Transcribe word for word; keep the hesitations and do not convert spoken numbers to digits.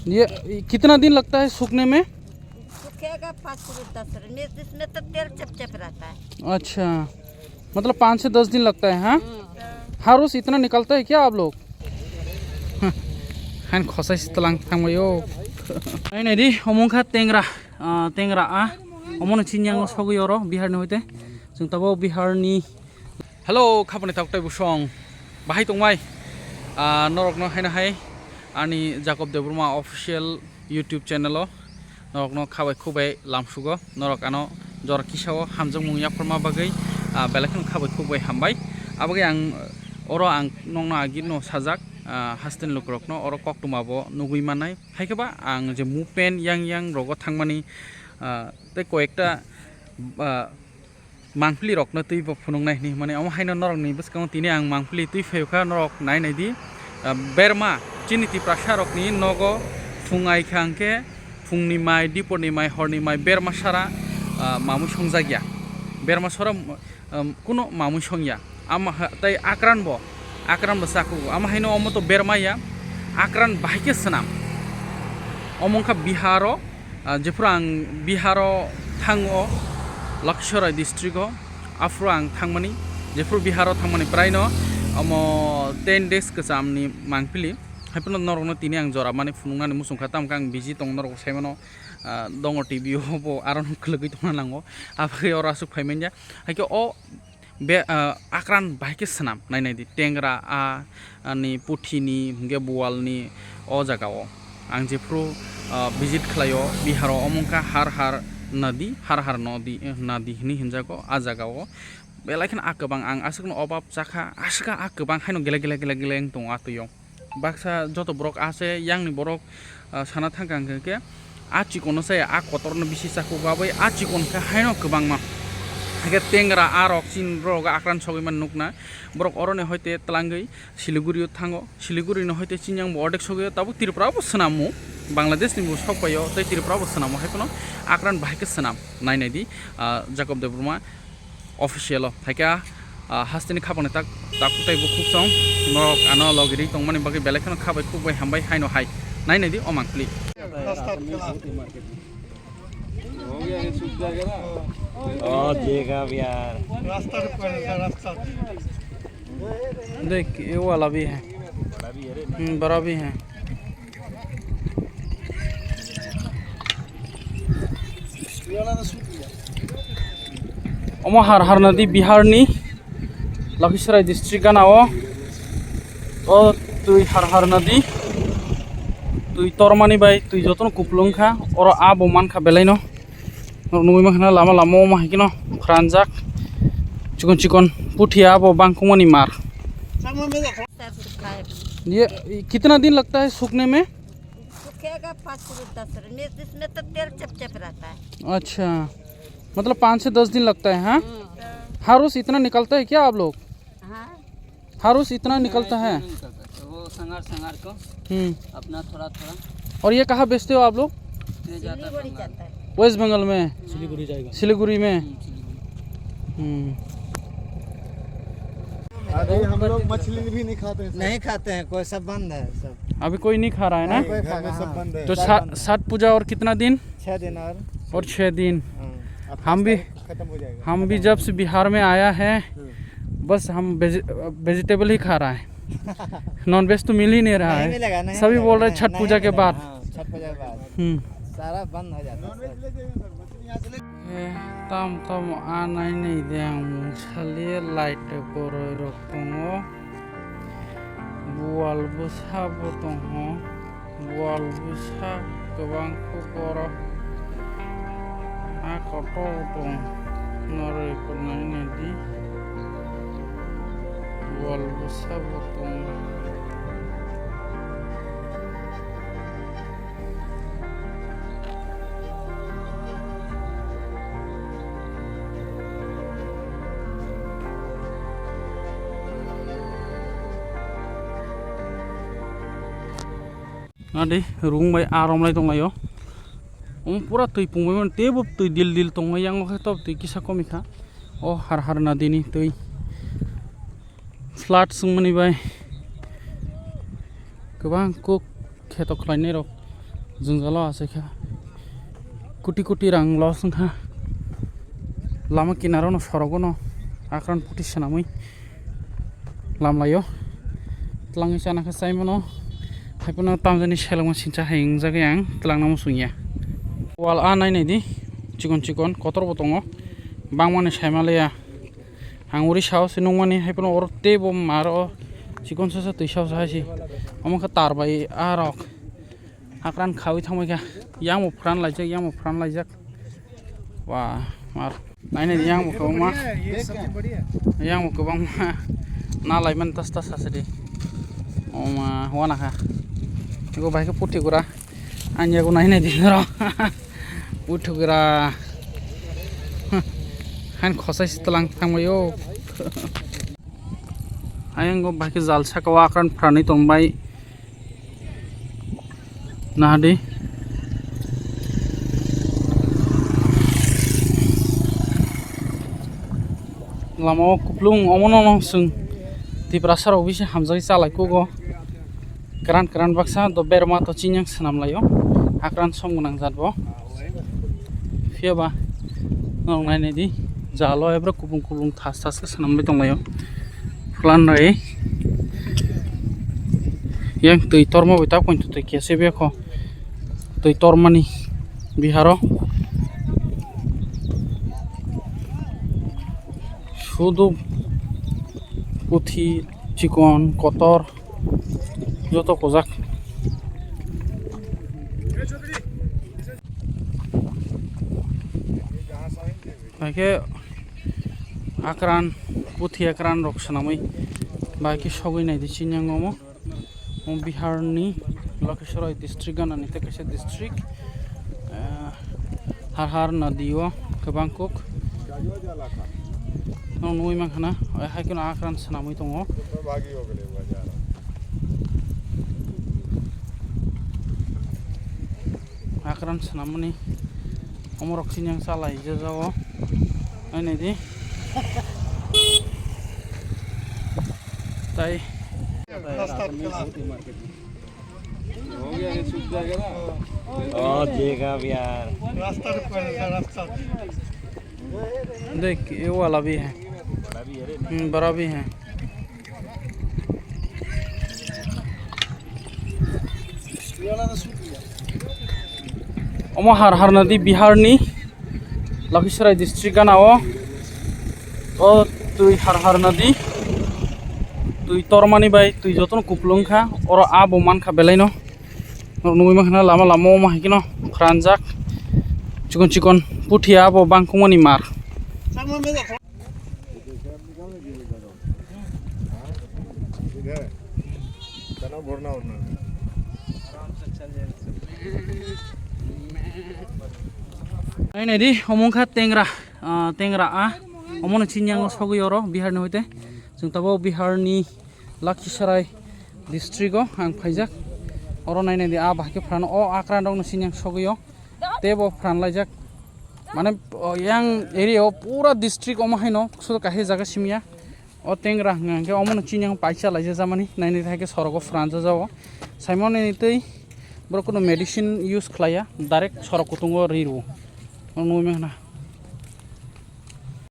ये कितना दिन लगता है सूखने में? सूखेगा पाँच से दस रोज में, इसमें तो तेल चपचप रहता है। अच्छा, मतलब पाँच से दस दिन लगता है, हाँ? हम्म। हर रोज इतना निकलता है क्या आप लोग? Han khosai sitlang thangbaio. Ai nai di, omongkha tengra, ah, tengra a. Omono chinyang sogwi oro Bihar ni hoite. Chwng tabo Bihar ni. Hello, khapani tok tai busong. Bahai tongmai. Ah, norok no haino hai ani Jacob Debbarma official YouTube channel o norokno khabai khukbai lamsugo, norok ano jora kisa o hamjakmung yapharma bagwi, ah, belai kheno khabai khukbai hambai. Abagwi ang oro ang nokno agino sajak, ah, hasteni lukurokno oro koktwma bo nugwi mannai. Hai khe ba ang je movement yang yang rogo thangmani, ah, tei koyekta, ah, mangpili rokno twi bo phunuknai hinwi hwnmani, omo haino norokni bwskango tini ang mangpili twi phaio kha, norok nai nai di, ah, berma chini Tiprasa rokni nogo phung ai kha hwnkhe phungni mai, diporni mai, horni mai berma sara, ah, mamui songjak ya, berma sara, um, kuno mamui song ya, ama ha-, tei akran bo, akran bo chakugo, ama haino omo to berma ya, akran bahai khe swnam, omo wngkha Biharo. Ah, jephuru ang Biharo thango, Lakhisorai district o, aphuru ang thangmani, jephuru Biharo thangmani, praino omo ten days kwchamni mangpili. Haiphano norokno tini ang jora mani phunuknani muchungkha, tamokhe ang busy tongo, norok saimano, ah, dongo T V o bo, arono kwlwgwi tongna nango, abagwi oro aswk phaimanya. Haikhe o Be, ah, akran bahai khe swnam, nai nai di, tengra a, ani puthini, hwnkhe bualni o jaga o. Ang jephru, ah, visit khlaio, Biharo omo wngkha Har Har Nadi, Har Har Nodi, eh, Nadi hinwi hinjago, a jaga o. Belai kheno a kwbang ang aswkno obab chakha, aswk a kwbang haino gele gele gele gele wng tongo a twi o. Baksa joto borok ase, yangni borok, ah, sana thangkha hwnkhe khe, a chikon no chaya, a kotor no bisi chakhuk babwi, a chikon khe haino kwbangma. Hwnkhe tengra a rok chin rok akran sogwi man nukna. Borok oroni hoite twlangwi Siliguri o thango, Siliguri no hoite chinyang bo ordek sogwi o, tabuk Tripura bo swnamo, Bangladesh ni bo sok paio, tei Tripura bo swnamo, hai phano akran bahai khe swnam. Nai nai di, ah, Jacob Debbarma official o. Haikhe, ah, hasteni khapangni tak, tak kutai bo khuk song. Norok ano logi ri tongmani bagwi belai kheno khabai khukbai hambai haino hai. Nai nai di o mangpili. रास्ता खराब। ओ, देखा अब यार। रास्ता तो पहले था, रास्ता। देख, ये वाला भी है। हम्म, बड़ा भी है। Omo Har Har Nadi Bihar ni Lakhisarai district gana o. O twi Har Har Nadi, twi tormani bai twi jotono kupulung kha. Oro abo mankha belai no. Norok nugwi mankha na lama lama o ma hai kheno phranjak. Chikon chikon puthi abo bangkukmani mar. ये कितना दिन लगता है सूखने में? सूखेगा पाँच से दस रोज में, इसमें तो तेल चपचप रहता है। अच्छा, मतलब पाँच से दस दिन लगता है, हाँ? हम्म। हर रोज इतना निकलता है क्या आप लोग? हाँ। हर रोज इतना निकलता है? नहीं, नहीं निकलता। वो संगार, संगार को हम्म। अपना थोड़ा, थोड़ा। और ये कहाँ बेचते हो आप लोग? ये जाता है सिलीगुड़ी बंगाल। जाता है। वेस्ट बंगाल में? सिलीगुड़ी जाएगा। सिलीगुड़ी में? हम्म, सिलीगुड़ी। हम्म। अभी हम लोग मछली भी नहीं खाते हैं सर। नहीं खाते हैं, कोई, सब बंद है सब। अभी कोई नहीं खा रहा है ना? नहीं, कोई घर में सब बंद है। तो सब सा-, बंद है। छठ पूजा और कितना दिन? छह दिन और। और छह दिन। हाँ। अब हम भी, खत्म हो जाएगा। हम भी जब से बिहार में आया है, हम्म। बस हम वेजि-, वेजिटेबल ही खा रहा है। नॉनवेज तो मिल ही नहीं रहा है। नहीं मिलेगा, नहीं मिलेगा, सभी बोल रहे नहीं, छठ नहीं पूजा के मिलेगा, बाद। हाँ, छठ पूजा के बाद। हम्म। सारा बंद हो जाता है sir. Eh, tam tam anai nai de ang mung sali light boroi rok tongo. Bual bwsa bo tongo. Bual bwsa kwbang khe borok a kotor tong noroi kwrwngnaini di. Bual bwsa bo tongo. Nadi rung bai a romlai tonglaio. Omo pura twi pungbaimani teibo twi dil dil tongo, yango khe tob twi kisa komikha. O har har nadini twi flood swngmani bai kwbang kuk kheto khlainairok Jwngjalo achaikha. Koti koti rang loss wngkha. Lama kinaro no sorogo no akran puthi swnamwi lamlaio. Twlangwi chana khe chaimano. Haiphano tamjani selengma sincha hai wngjagwi ang twlangna muchungya. Wal a nainai di. Chikon chikon kotor bo tongo. Bangmani saimaliya. Ang uri sao se nungmani haiphano oro teibo maro chikon sasa twi sao hai se. Omo khe tar bai a rok. Hakran khawi thangbai kha. Yang bo pran laijak, yang bo pran laijak. Wa, mar. Nainai yang bo kwbangma. Yang bo kwbangma. Na laimani tas tas asadi. Oma, wana kha. Ego bai khe puthi gura. Ang yago nainai di ro. Puthi gura. Han khosai sitlang thangbaio. Ayang go bai khe jal saka o akran phrani tongbai. Nahadi. Lama o kuplung omono no chwng Tiprasa rok bisi hamjagwi chalai kugo. Kwran kwran baksa do berma to chinyang swnam laio. Hakran som gwnang jat bo. Phiya ba norok nainai di jalo ebro kubung kubung thas thas khe swnam bai tong laio. Plan rai yang twi torma bai ta pointo twi kese beko twi tormani Biharo sudu puthi chikon kotor joto kojak. Haikhe akran, puthi akran rok swnamwi bahai khe sogwi naidi chini ang omo. Omo Biharni Lakhisarai district ganani tei kaisa district, eh, har har nadi o kwbang kuk. Nong nugwi mankha na, hai kheno akran swnamwi tongo. Akran swnamani omorok chini ang chalai jajao. Nainai di. Tai. ओ देखा अब यार। देख, ये वाला भी है। हम्म, बड़ा भी है। Omo har har nadi Biharni Lakhisarai district gana o. O twi har har nadi. Twi tormani bai twi jotono kuplung kha. Oro abo mankha belaino. Norok nugwi mankha na lama lama omo hai kheno khranjak. Chikon chikon puthi abo bangkukmani mar. Nainai di, omo wngkha tengra, ah, tengra, ah, omono chini ang sogwi oro Biharni hoite. Chwng tabuk Biharni Lakhisarai district o ang phaijak. Oro nainai di, ah, bahai khe phrano o akran rokno chini ang sogwi o. Tei bo pran laijak. Mane, o, yang area o pura district omo haino sudo kahai jaga simiya. O tengra hwnka hwnkhe omono chini ang paisa laijak jamani, nainai hai khe sorogo pran jajao. Saimoni tei borok kuno medicine use khlaiya, direct sorok kutungo ri rwo. Omo nugwi mankha na.